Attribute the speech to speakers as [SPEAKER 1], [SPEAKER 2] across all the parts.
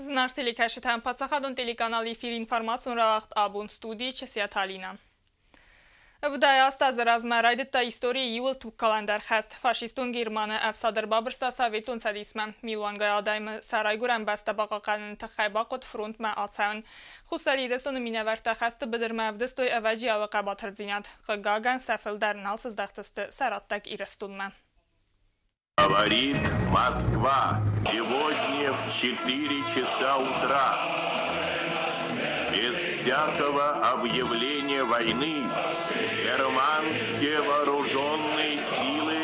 [SPEAKER 1] Зынаргъ телекӕсджытӕн паддзахадон телеканал эфир информацион рауагъд абон студийы Чысиаты Алина. 70 азы размӕ райдыдта историйы иууыл тугкалӕндӕр хӕст. Фашистон Германы ӕфсад ӕрбабырста Советон Цӕдисмӕ. Милуангай адӕмы сӕ райгуырӕн бӕстӕ бахъахъхъӕныны тыххӕй бахъуыд фронтмӕ ацӕуын. Хуссар Ирыстоны минӕвӕрттӕ хӕсты быдырмӕ ӕвдыстой ӕвӕджиауы хъӕбатырдзинад. Хъыгагӕн, сӕ фылдӕр нал сыздӕхтысты сӕ раттӕг Ирыстонмӕ.
[SPEAKER 2] Говорит Москва. Сегодня в 4 часа утра. Без всякого объявления войны германские вооруженные силы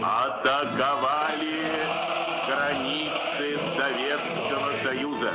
[SPEAKER 2] атаковали границы Советского Союза.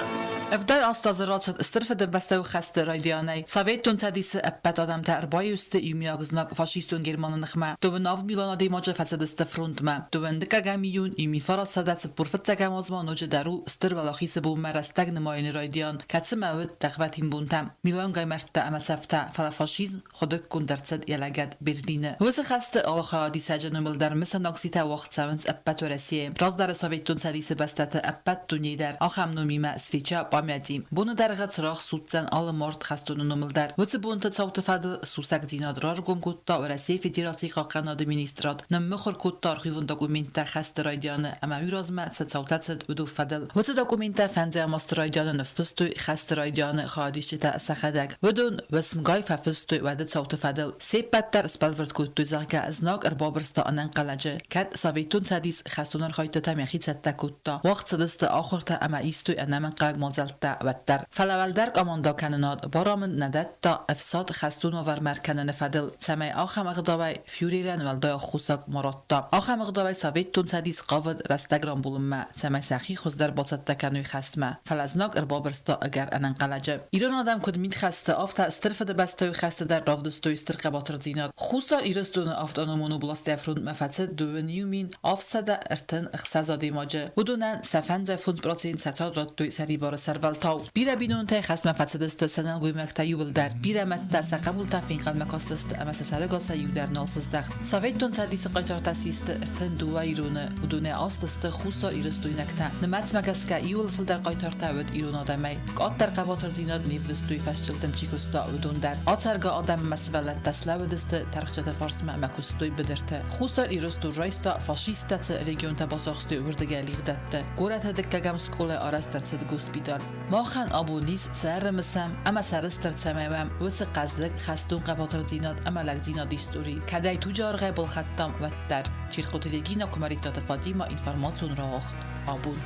[SPEAKER 3] 70 азы рацыд Стыр Фыдыбӕстӕйы хӕсты райдианӕй. Советон Цӕдисы ӕппӕт адӕмтӕ ӕрбаиу сты иумиаг знаг фашистон Германы ныхмӕ. 27 милуан адӕймаджы фӕцыдысты фронтмӕ. 22 июнь 1945 азмӕ ноджыдӕр у Стыр Уӕлахизы бонмӕ рӕстӕг нымайыны райдиан, кӕцымӕ уыд дӕргъвӕтин бонтӕ. Милуангай мӕрдтӕ ӕмӕ цӕфтӕ, фӕлӕ фашизм хуыдыггонд ӕрцыд йӕ лӕгӕт Берлины. Уыцы хӕсты алы хайадисӕджы номыл дӕр мысӕн акцитӕ уагъд цӕуынц ӕппӕт Уӕрӕсейы, раздӕры Советон Цӕдисы бӕстӕты ӕппӕт дунейы дӕр ахӕм номимӕ свеча памяти. Боны дӕргъы цырагъ судздзӕн алы мард хӕстоны номыл дӕр. Уыцы бонты цауты фӕдыл сусӕгдзинад раргом кодта Уӕрӕсейы Федерацийы хъахъхъӕнады министрад, ныммыхуыр кодта архивон документтӕ хӕсты райдианы ӕмӕ уый размӕ цы цаутӕ цыд, уыдон фӕдыл. Уыцы документтӕ фӕндзӕм азты райдианы ныффыстой хӕсты райдианы хайадисджытӕ сӕхӕдӕг. Уыдон уысмгай фӕфыстой уӕды цауты фӕдыл. Се ппӕт дӕр сбӕлвырд кодтой, зӕгъгӕ, знаг ӕрбабырста ӕнӕнхъӕлӕджы, кӕд Советон Цӕдис хӕстон архайдтытӕм йӕхи цӕттӕ кодта, уагъд цыдысты ахуыртӕ ӕмӕ истой ӕнӕмӕнгхъӕуӕг мадзӕлттӕ, уӕддӕр. Фӕлӕ уӕлдӕр къамандӕкӕнынад барамынд нӕ дӕтта ӕфсад хӕстон уавӕрмӕ ӕркӕныны фӕдыл, цӕмӕй ахӕм ӕгъдауӕй фюрерӕн уӕлдай ӕххуысаг ма радта. Ахӕм ӕгъдауӕй Советон Цӕдис хъавыд рӕстӕг рамбулынмӕ, цӕмӕй сӕхи хуыздӕр бацӕттӕ кӕной хӕстмӕ, фӕлӕ знаг ӕрбабырста ӕгӕр ӕнӕнхъӕлӕджы. Ирон адӕм куыд мидхӕсты, афтӕ Стыр Фыдыбӕстӕйы хӕсты дӕр равдыстой стыр хъӕбатырдзинад. Хуссар Ирыстоны автономон областӕй фронтмӕ фӕцыд 2736 адӕймаджы. Уыдонӕн сӕ 55% сӕ цард радтой сӕрибары сӕрвӕлтау. Бирӕ бинонтӕй хӕстмӕ фӕцыдысты сӕ нӕлгоймӕгтӕ иууылдӕр. Бирӕ мӕдтӕ сӕ хъӕбултӕ фенхъӕлмӕ кастысты ӕмӕ сӕ сӕрӕгасӕй иу дӕр нал сыздӕхт. Советон Цӕдисы хъайтартӕ систы 32 ироны, уыдонӕй астысты Хуссар Ирыстойнӕгтӕ. Нымӕцмӕ гӕсгӕ иууыл фылдӕр хъайтартӕ уыд ирон адӕмӕй. Къаддӕр хъӕбатырдзинад не вдыстой фӕсчъылдым чи куыста, уыдон дӕр. Ацӕргӕ адӕм ӕмӕ сывӕллӕттӕ слӕууыдысты тӕрхджыты фарсмӕ ӕмӕ куыстой быдырты. Хуссар Ирыстон райста, фашисттӕ цы регионтӕ бацахстой, уырдыгӕй лигъдӕтты. Горӕты дыккӕгӕм скъолайы арӕзт ӕрцыд госпиталь. Махӕн абон ис цы ӕрымысӕм ӕмӕ сӕрыстыр цӕмӕй уӕм, уыцы хъӕздыг хӕстон хъӕбатырдзинад ӕмӕ лӕгдзинады истори, кӕд ӕй туджы аргъӕй балхӕдтам, уӕддӕр. Чиркъоты Регина, Куымӕридтаты Фатимӕ, информацион рауагъд абон.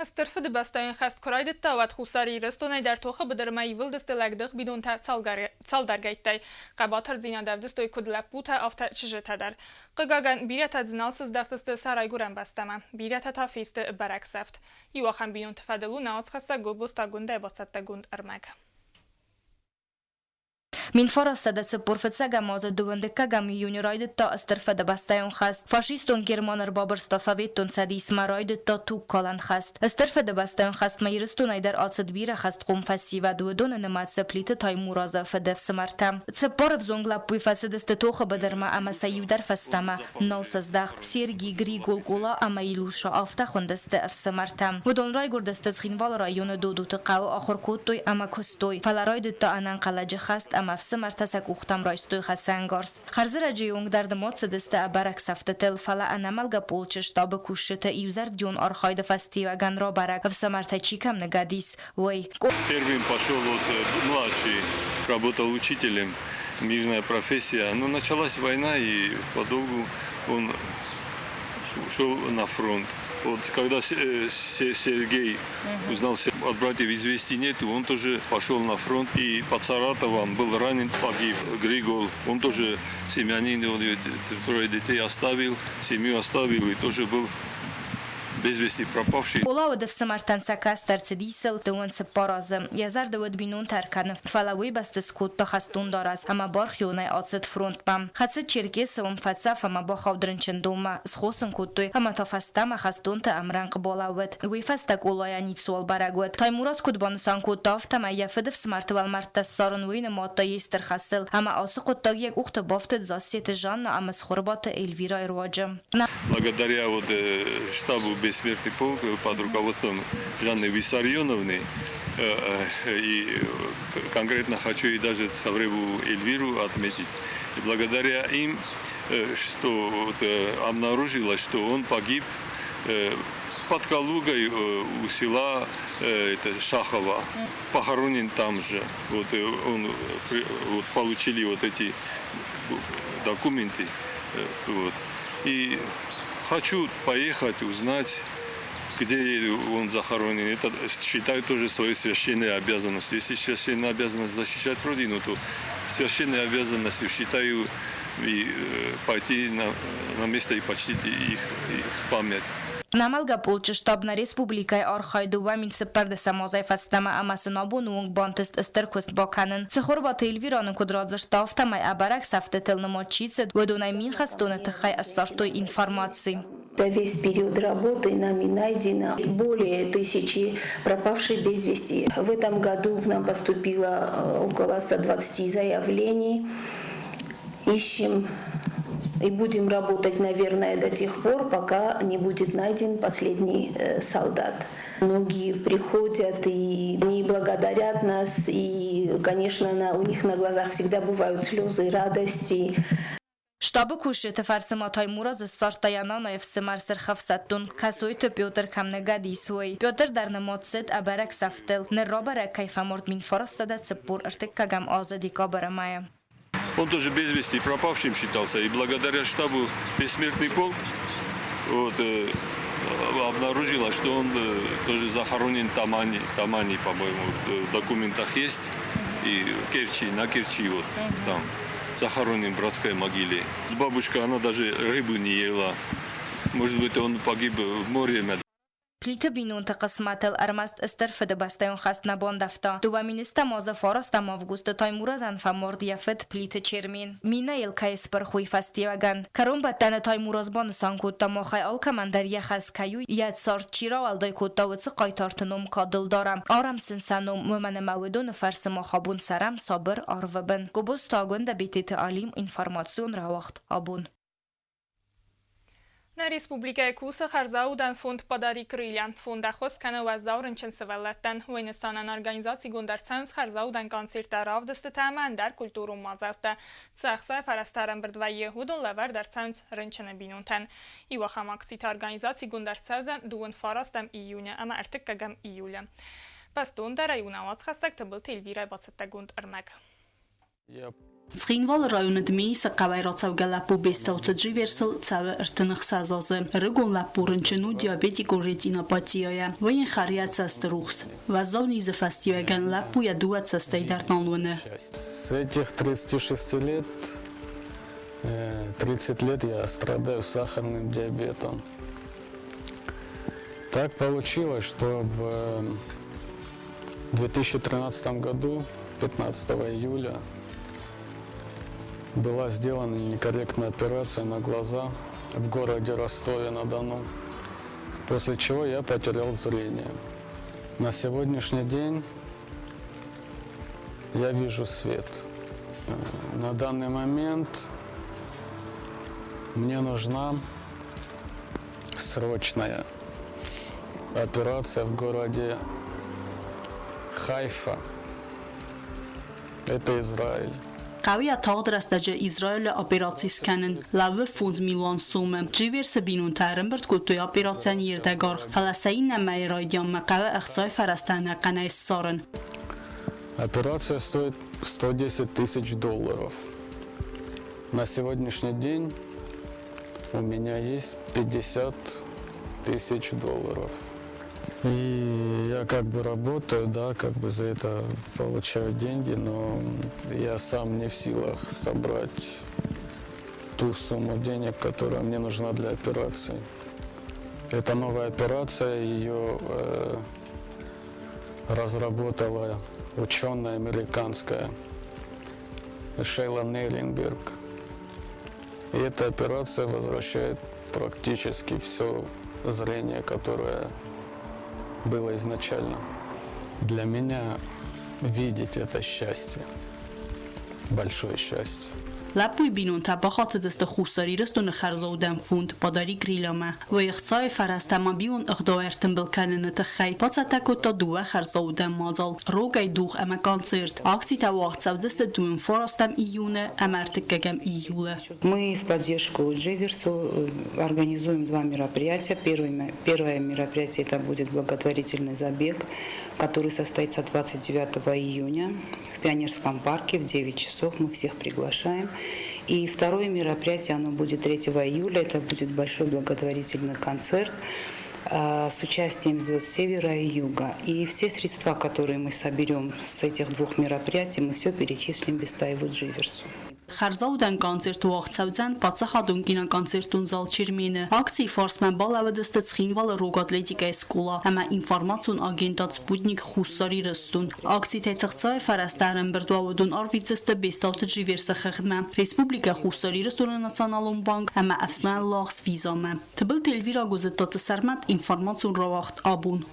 [SPEAKER 1] Стыр Фыдыбӕстӕйон хӕст куы райдыдта, уӕд Хуссар Ирыстонӕй дӕр тохы быдырмӕ ивылдысты лӕгдых бинонтӕ цалдӕргӕйттӕй. Хъӕбатырдзинад ӕвдыстой куыд лӕппутӕ, афтӕ чызджытӕ дӕр. Хъыгагӕн, бирӕтӕ дзы нал сыздӕхтысты сӕ райгуырӕн бӕстӕмӕ, бирӕтӕ та фесты бӕрӕг сӕфт. Иу ахӕм бинонты фӕдыл у науӕдзхӕссӕг Гобозты Агуындӕйы бацӕттӕгонд ӕрмӕг.
[SPEAKER 4] 1945 азы 22 июны райдыдта Стыр Фыдыбӕстӕйон хӕст. Фашистон Герман ӕрбабырста Советон Цӕдисмӕ, райдыдта тугкалӕн хӕст. Стыр Фыдыбӕстӕйон хӕстмӕ Ирыстонӕй дӕр ацыд бирӕ хӕстхъом фӕсивӕд, уыдоны нымӕцы Плиты Таймуразы фыдӕфсымӕртӕ. Цыппар ӕвзонг лӕппуйы фӕцыдысты тохы быдырмӕ ӕмӕ сӕ иу дӕр фӕстӕмӕ нал сыздӕхт. Серги, Григол, Къола ӕмӕ Илуша афтӕ хуындысты ӕфсымӕртӕ. Уыдон райгуырдысты Цхинвалы районы Додуты хъӕуы, ахуыр кодтой ӕмӕ куыстой, фӕлӕ райдыдта ӕнӕнхъӕлӕджы хӕст ӕмӕ ӕфсымӕртӕ сӕ къухтӕм райстой хӕцӕнгарз. Хӕрзӕрӕджыйы онг дӕр нымад цыдысты ӕбӕрӕг сӕфтытыл, фӕлӕ ӕнӕмӕлгӕ полчы штабы кусджыты иузӕрдион архайды фӕстиуӕгӕн рабӕрӕг, ӕфсымӕртӕй чи кӕм ныгӕд ис, уый.
[SPEAKER 5] Первым пошел вот младший, работал учителем, мирная профессия. Но началась война, и подолгу он ушел на фронт. Вот когда Сергей узнал от братьев известий нету, он тоже пошел на фронт и под Саратовом был ранен, погиб. Григол, он тоже семьянин, он трое детей оставил, семью оставил и тоже был без вести пропавший.
[SPEAKER 4] Къола уыд ӕфсымӕртӕн сӕ кӕстӕр, цыдис ыл 24 азы. Йӕ зӕрды уыд бинонтӕ ӕркӕнын, фӕлӕ уый бӕсты скодта хӕстон дарӕс ӕмӕ бархионӕй ацыд фронтмӕ. Хӕцыд Черкесы, уым фӕцӕф ӕмӕ бахауд рынчындонмӕ. Схос ын кодтой ӕмӕ та фӕстӕмӕ хӕстонты ӕмрӕнхъ балӕууыд. Уый фӕстӕ Къолайӕ ницыуал бӕрӕг уыд. Таймураз куыд банысан кодта, афтӕмӕй йӕ фыды фсымӕрты уӕлмӕрдтӕ ссарын уый нымадта йе стыр хӕсыл ӕмӕ ацы хъуыддаг йӕ къухты бафтыд Зассеты Жанна ӕмӕ Цхуырбаты Эльвирайы руаджы.
[SPEAKER 5] Благодаря вот штабу «Бессмертный полк» под руководством Жанны Виссарионовны и конкретно хочу и даже Цхавреву Эльвиру отметить. И благодаря им, что вот, обнаружилось, что он погиб под Калугой у села это, Шахова, похоронен там же. Вот он, вот, получили вот эти документы. Вот. И хочу поехать, узнать, где он захоронен. Это считаю тоже своей священной обязанностью. Если священная обязанность защищать Родину, то священной обязанностью считаю и пойти на место и почтить их память.
[SPEAKER 4] Нӕмӕлгӕ полчъы штаб нӕ республикӕйы архайы 2014 азӕй фӕстӕмӕ ӕмӕ сын абоны онг бантыст стыр куыст бакӕнын. Цхуырбаты Эльвира нын куыд радзырдта, афтӕмӕй ӕбӕрӕг сӕфтытыл нымад чи цыд, уыдонӕй 1000 хӕстоны тыххӕй ссардтой информаци.
[SPEAKER 6] За весь период работы нами найдено более 1000 пропавших без вести. В этом году к нам поступило около 120 заявлений. Ищем и будем работать, наверное, до тех пор, пока не будет найден последний солдат. Многие приходят и не благодарят нас, и, конечно, у них на глазах всегда бывают слезы радости.
[SPEAKER 4] Штабы кусджыты фӕрцы ма Таймураз ссардта йӕ нанайы ӕфсымӕр сырхӕфсӕддон Кӕсойты Петр кӕм ныгӕд ис, уый. Петр дӕр нымад цыд ӕбӕрӕг сӕфтыл. Ныр рабӕрӕг, кӕй фӕмард 1943 азы декабры мӕйы.
[SPEAKER 5] Он тоже без вести пропавшим считался. И благодаря штабу «Бессмертный полк» вот, обнаружилось, что он тоже захоронен в Тамани, Тамани, по-моему, в документах есть. И Керчи, на Керчи вот там захоронен в братской могиле. Бабушка, она даже рыбу не ела. Может быть, он погиб в море.
[SPEAKER 4] Плиты бинонты хъысмӕтыл ӕрмӕст Стыр Фыдыбӕстӕйон хӕст нӕ бандӕвта. 2010 азы 9 августы Таймуразӕн фӕмард йӕ фыд Плиты Чермен. Минӕйыл кӕй спырх, уый фӕстиуӕгӕн. Кӕронбӕттӕны Таймураз банысан кодта, махӕй алкӕмӕн дӕр йӕ хӕс кӕй у, йӕ цард чи рауӕлдай кодта, уыцы хъайтарты ном кадыл дарӕм. Арӕм сын сӕ ном, уымӕн ӕмӕ уыдоны фӕрцы мах абон цӕрӕм сабыр арвы бын. Гобозты Агуындӕ, Бететы Алим, информацион рауагъд «Абон».
[SPEAKER 1] Нӕ республикӕйы кусы хӕрзаудӕн фонд «Подари крылья». Фонд ӕххуыс кӕны уӕззау рынчын сывӕллӕттӕн. Уый нысанӕн организацигонд ӕрцӕуынц хӕрзаудӕн концерттӕ, равдыстытӕ ӕмӕ ӕндӕр культурон мадзӕлттӕ. Цы ӕхцайы фӕрӕзтӕ ӕрӕмбырд вӕййы, уыдон лӕвӕрд ӕрцӕуынц рынчыны бинонтӕн. Иу ахӕм акци та организацигонд ӕрцӕудзӕн 29 июня ӕмӕ 3 июля. Бӕстондӕрӕй у нӕ уацхӕссӕг Тыбылты Эльвирӕйы бацӕттӕгонд ӕрмӕг.
[SPEAKER 7] Цхинвалы районы Дменисы хъӕуӕй рацӕугӕ лӕппу Бестауты Дживерсыл цӕуы 36 азы. Ӕрыгон лӕппу рынчын у диабетикон ретинопатияйӕ. Уый йын хӕры йӕ цӕсты рухс. Уӕззау низы фӕстиуӕгӕн лӕппу йӕ дыууӕ цӕстӕй дӕр нал уыны.
[SPEAKER 8] С этих 36 лет, 30 лет я страдаю сахарным диабетом. Так получилось, что в 2013 году, 15 июля, была сделана некорректная операция на глаза в городе Ростове-на-Дону, после чего я потерял зрение. На сегодняшний день я вижу свет. На данный момент мне нужна срочная операция в городе Хайфа. Это Израиль.
[SPEAKER 7] Хъӕуы йӕ тагъд рӕстӕджы Израилы операци скӕнын. Лӕууы 5 милуан сомы. Дживерсы бинонтӕ ӕрӕмбырд кодтой операцийӕн йе рдӕгаргъ, фӕлӕ сӕ иннӕ мӕйы райдианмӕ хъӕуы ӕхцайы фӕрӕзтӕ ӕнӕхъӕнӕй ссарын.
[SPEAKER 8] Операция стоит 110 тысяч долларов. На сегодняшний день у меня есть 50 тысяч долларов. И я как бы работаю, да, как бы за это получаю деньги, но я сам не в силах собрать ту сумму денег, которая мне нужна для операции. Это новая операция, ее разработала ученая американская Шейла Нейренберг. И эта операция возвращает практически все зрение, которое было изначально. Для меня видеть это счастье, большое счастье.
[SPEAKER 7] Лӕппуйы бинонтӕ бахатыдысты Хуссар Ирыстоны хӕрзаудӕн фонд Подари крылья-мӕ. Уый ӕхцайы фӕрӕзтӕ мобилон ӕгъдау ӕртымбыл кӕныны тыххӕй бацӕттӕ кодта дыууӕ хӕрзаудӕн мадзал Рогӕй дугъ ӕмӕ концерт. Акцитӕ уагъд цӕудзысты дыууын фарастӕм июны ӕмӕ ӕртыккӕгӕм июлы.
[SPEAKER 9] Мы в поддержку Дживерсу организуем два мероприятия. Первое мероприятие это будет благотворительный забег, который состоится 29 июня в Пионерском парке в 9 часов. Мы всех приглашаем. И второе мероприятие, оно будет 3 июля, это будет большой благотворительный концерт с участием звезд Севера и Юга. И все средства, которые мы соберем с этих двух мероприятий, мы все перечислим Бестаеву Дживерсу.
[SPEAKER 7] Хӕрзаудӕн концерт уагъд цӕудзӕн Паддзахадон киноконцертон зал Чермен-ы. Акцийы фарсмӕ балӕууыдысты Цхинвалы рог атлетикӕйы скъола ӕмӕ информацион агентад Спутник Хуссар Ирыстон. Акцитӕй цы фӕрӕзтӕ ӕрӕмбырд уа, уыдон арвитдзысты Бестауты Дживерсы хыгъдмӕ, Республикӕ Хуссар Ирыстоны Националон банк ӕмӕ Ӕфснайӕн лагъз визамӕ. Тыбылты Эльвира Гуызыдтаты Сӕрмӕт, информацион рауагъд Абон.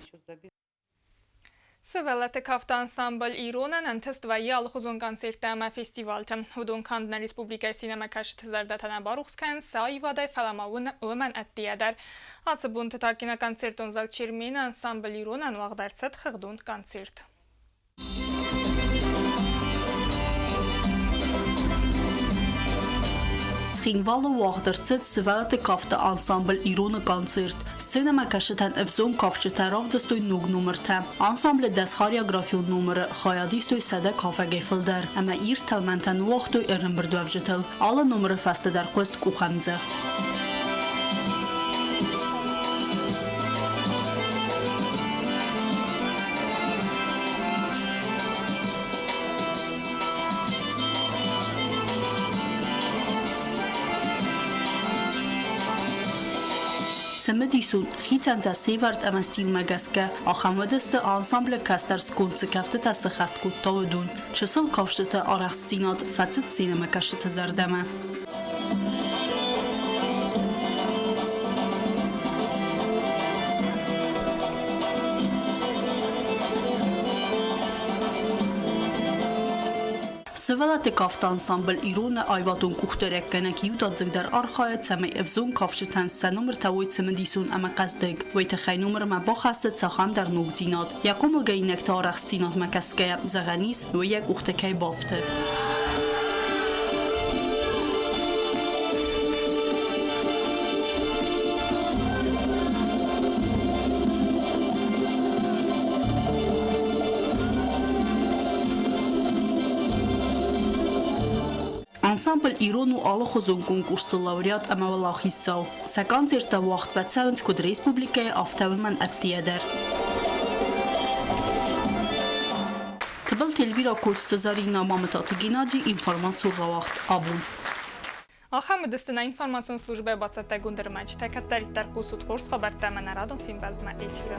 [SPEAKER 1] Сывӕллӕтты кафты ансамбль «Иронӕн» ӕнтыст вӕййы алыхуызон концерттӕ ӕмӕ фестивалтӕ. Уыдон канд нӕ республикӕйы синемӕкӕсджыты зӕрдӕтӕ нӕ барухс кӕнынц сӕ аивадӕй, фӕлӕ ма уымӕн ӕддейӕ дӕр. Ацы бонты та киноконцертон зал «Чермен-ы» ансамбль «Иронӕн» уагъд ӕрцыд хыгъдон концерт.
[SPEAKER 7] Цхинвалы уагъд ӕрцыд сывӕллӕтты кафты ансамбль «Ирон-ы» концерт. Сценӕмӕкӕсджытӕн ӕвзонг кафджытӕ равдыстой ног номыртӕ. Ансамблы дӕс хореографион номыры хайад истой 100 кафӕгӕй фылдӕр ӕмӕ ирд тӕлмӕнтӕ ныууагътой ӕрӕмбырдуӕвджытыл. Алы номыры фӕстӕ дӕр хъуыст къухӕмдзӕгъд. Цымыдисон, хицӕнтӕ сӕвӕрд ӕмӕ стилмӕ гӕсгӕ, ахӕм уыдысты ансамблы кӕстӕр сконд цы кӕфтытӕ сыххӕст кодта, уыдон. Чысыл кафджыты арӕхстдзинад фӕцыд сценӕмӕкӕсджыты зӕрдӕмӕ. Сывӕллӕтты кафты ансамбль «Ирон-ы» аивадон къухдарӕггӕнӕг иудадзыгдӕр архайы, цӕмӕй ӕвзонг кафджытӕн сӕ номыртӕ уой цымыдисон ӕмӕ хъӕздыг. Уый тыххӕй номырмӕ бахӕссы цахӕмдӕр ногдзинад. Йӕ хъомылгӕнинӕгты арӕхстдзинадмӕ кӕсгӕйӕ, зӕгъӕн ис, уый йӕ къухты кӕй бафты. Ансамбль «Ирон» у алыхуызон конкурсты лауреат ӕмӕ уӕлахиздзау. Сӕ концерттӕ уагъд фӕцӕуынц куыд республикӕйы, афтӕ уымӕн ӕддейӕ дӕр. Тыбылты Эльвира Коцты Зӕринӕ, Мамытаты Геннадий, информацион рауагъд «Абон».
[SPEAKER 1] Ахӕм уыдысты нӕ информацион службӕйы бацӕттӕгонд ӕрмӕджытӕ. Кӕддӕриддӕр хъусут хорз хабӕрттӕ ӕмӕ нӕ радон фембӕлдмӕ эфиры.